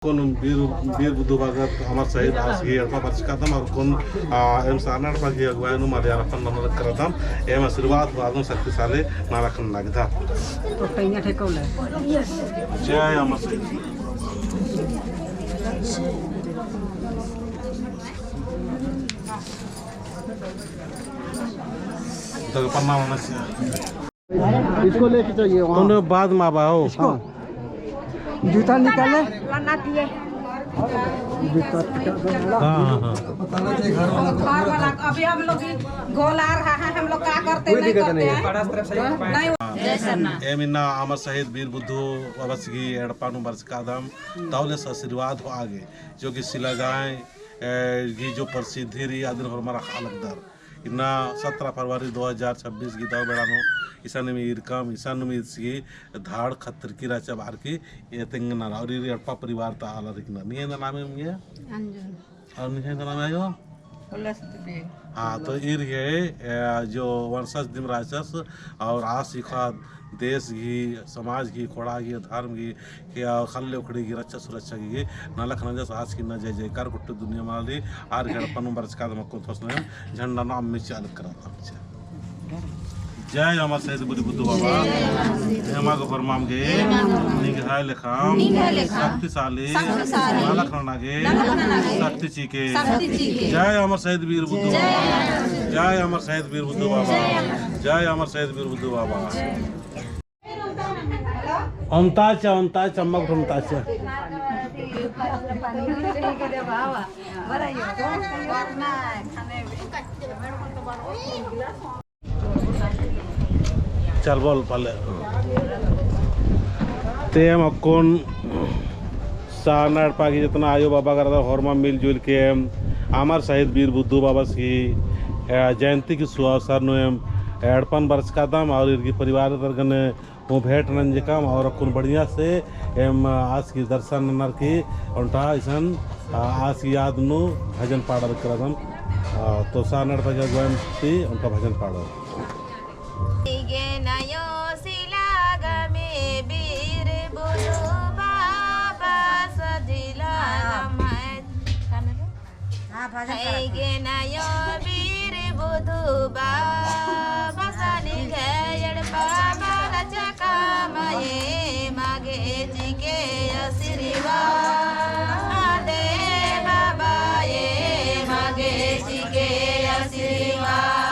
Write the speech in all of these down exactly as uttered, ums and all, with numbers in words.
अक्कुन वीर, वीर बुधु बाबा अमर शहीद आस गही एड़पा बरचकादम और अक्कुन, आ, एम सरना एड़पा गही अगुवाई नू मल यारपन नमन करदम, एम आशीर्वाद होआदम शक्तिशाली नलख नना गे। तो टैंगा ठेकौले। जय अमर शहीद। तो प्रणाम नमस्कार। इसको लेके चाहिए वहाँ। उन्हें बाद में आबा हो। इसको? हाँ। जूता निकाले। जूता निकाले। हाँ, हाँ, हाँ। घर वाला, अभी हम लोग गोला रहा है, हम लोग क्या करते कोई नहीं दिक्कत करते नहीं है। हैं। नहीं। जय सरना। एम इन्ना अमर शहीद वीर बुधु बाबस गही एड़पा नू बरचकादम, तौले से आशीर्वाद होआ गे, जो कि सिलागाय, ए, गही जो प्रसिद्धि रई, अदिन होरमर अख़आ लगदर। इन्ना सत्रह फरवरी दो हज़ार छब्बीस गही दव बेड़ा नू इसानिम ईरकम, इसानिम ईस गही धाड़ खत्तरकी रहचा बअर की ए तेंगनर और ईर एड़पा परिवार ता आलर हिकनर। निंग्है एन्दरा नामे मइय्याँ? अंजुन। और निंग्है एन्दरा नामे आयो? उल्लास देवी। हाँ, तो ईर गही, ए, जो वंशज दिम रहचस और आस इख़ा देश गही, समाज गही, ख़ोंड़हा गही, धर्म गही, के, आ, ख़ल्ल ख़ोंड़हा गही रक्षा सुरक्षा गही नलख नंजस। आस गही इन्ना जय जयकार गुट्ठी दुनिया मना लगी। आर गही एड़पा नू बरचकादम अक्कुन थोस नू झंडा नू अम्मी चालू करा। जय अमर शहीद वीर बुधु बाबा। एमा गे होरमर गे निंग्है लेखम शक्तिशाली नलख नना गे शक्ति चिके। जय अमर शहीद वीर बुधु बाबा। जय अमर शहीद वीर बुधु बाबा। जय अमर शहीद वीर बुधु बाबा। ओन्ताचा, ओन्ताचा, अम्मा गुट्ठी ओन्ताचा। चल बोल पहले। ते एम अक्कुन सरना एड़पा गही जितना आयो बाबा गा रअदर होरमर मिलजुल के एम अमर शहीद वीर बुधु बाबस गही, अ, जयंती गही शुभ अवसर नू एम एड़पन बरचकादम और ईर गही परिवार दर गने हूँ भेंट नंजकम और अक्कुन बढ़िया से एम आस गही दर्शन ननर की ओन्टा इसन, आ, आस गही याद नू भजन पाड़र करदम। आ, तो सरना एड़पा गही अगुवाई ती ओन्टा भजन पाड़र। हाँ, भजन करत है। है गे नायो वीर बुधु बाबा, सरी गे एड़पा बरचकम, एमा गे चिके आशीर्वाद, ए बाबा, एमा गे चिके आशीर्वाद।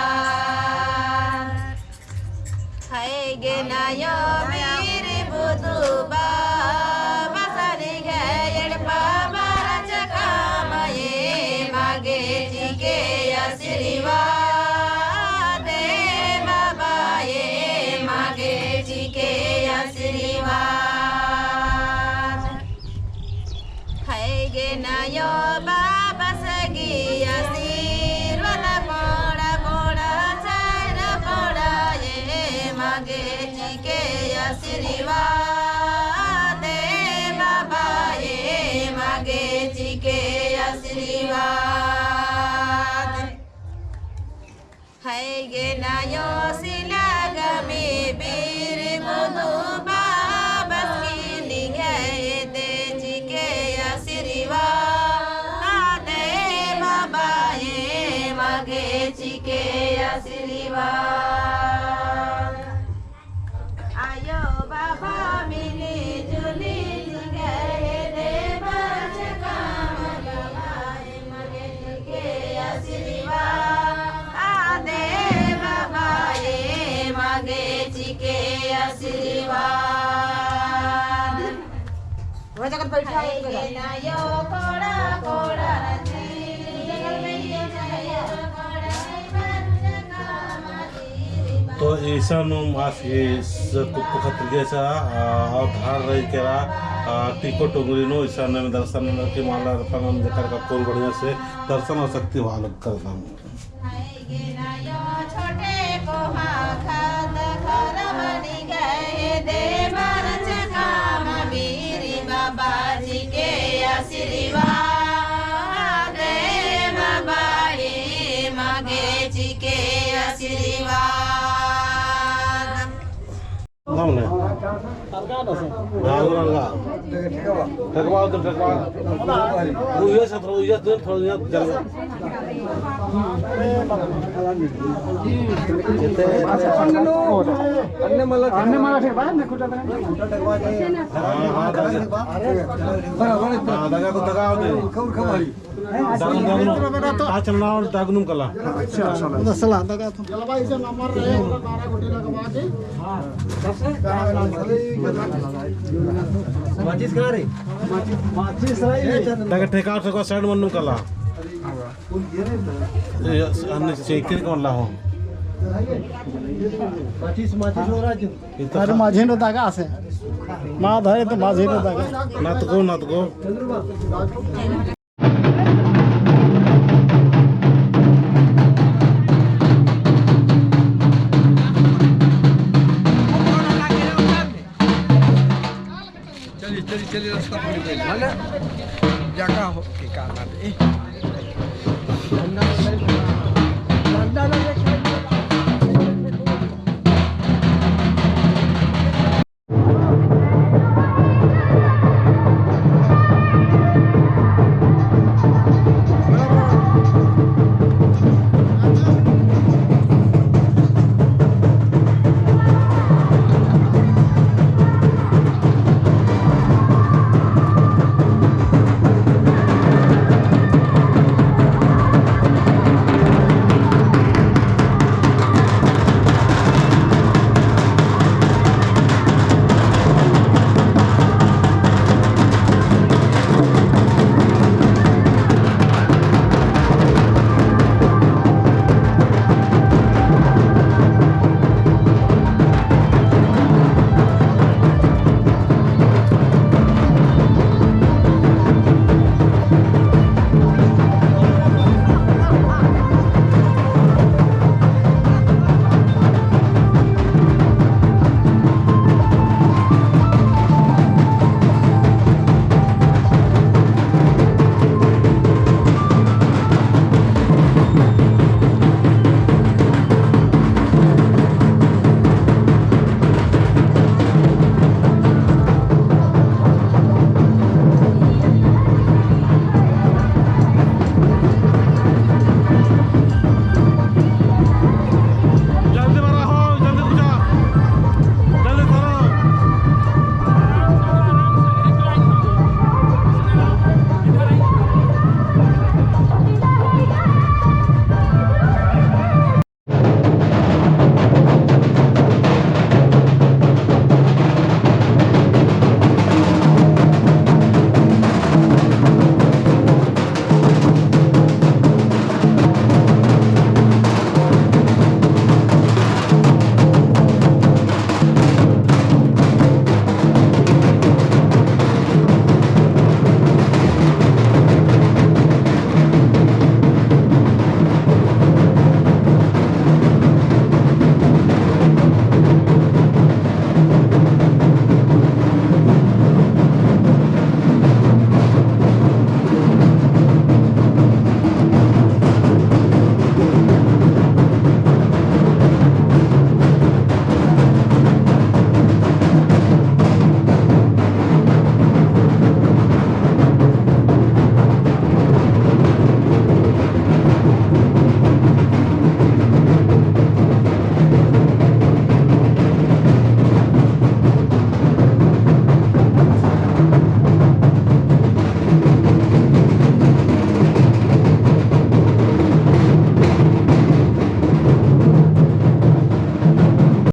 है गे नायो बाबस गही आशीर्वाद, कोड़ा कोड़ा चैर कोड़ा, एमा गे चिके आशीर्वाद, ए बाबा, एमा गे चिके आशीर्वाद। है गे नायो सिलागमी वीर बुधु बाबस गही निंग्है एदे चिके आशीर्वाद, ए बाबा, एमा गे चिके आशीर्वाद। आयो बाबा मिली जुली निंग्है एदे बरचकम, एमा गे चिके आशीर्वाद, ए बाबा, एमा गे चिके आशीर्वाद। वो जगह बैठा है, है गे नायो कोड़ा कोड़ा, तो इसानुम आस गही स-, कुक्को खतरकी रहचा, आ, और धार रई केरा, आ, टिको टोंगरी नू इसानुम दर्शन ननर की मला रतन जेकर का कोल बढ़िया से दर्शन और शक्ति वालक करदम। है गे नायो छोटे कोहा खाद घर बनी गए दे बरचकम वीर बाबा चिके आशीर्वाद, ए बाबा, एमा गे चिके आशीर्वाद। हाँ, वो रंगा। ठेकवा, उधर ठेकवा। वो ये से थोड़ा, ये से थोड़ा, ये जल। अन्ने मला, अन्ने मला ठेकवा, अन्ने खुटा ठेकवा। हाँ, हाँ, दगा। हाँ, दगा को दगा होते। दागनुम, दागनुम। आ चलना और दागनुम कला। अच्छा, अच्छा। दसला, दगा तो। माचिस कहाँ रे? माचिस रही। दगा ठेका, ठेका side मन्नुम कला। ये अन्ने चेकिर कौन ला हो? माचिस, माचिस हो रहा है। अरे, माझे नो दगा से। मा धरे तो माझे नो दगा। नतगो, नतगो। चलिए, चलिए, चलिए, रास्ता भूल गए। भले जगह हो के कारण है।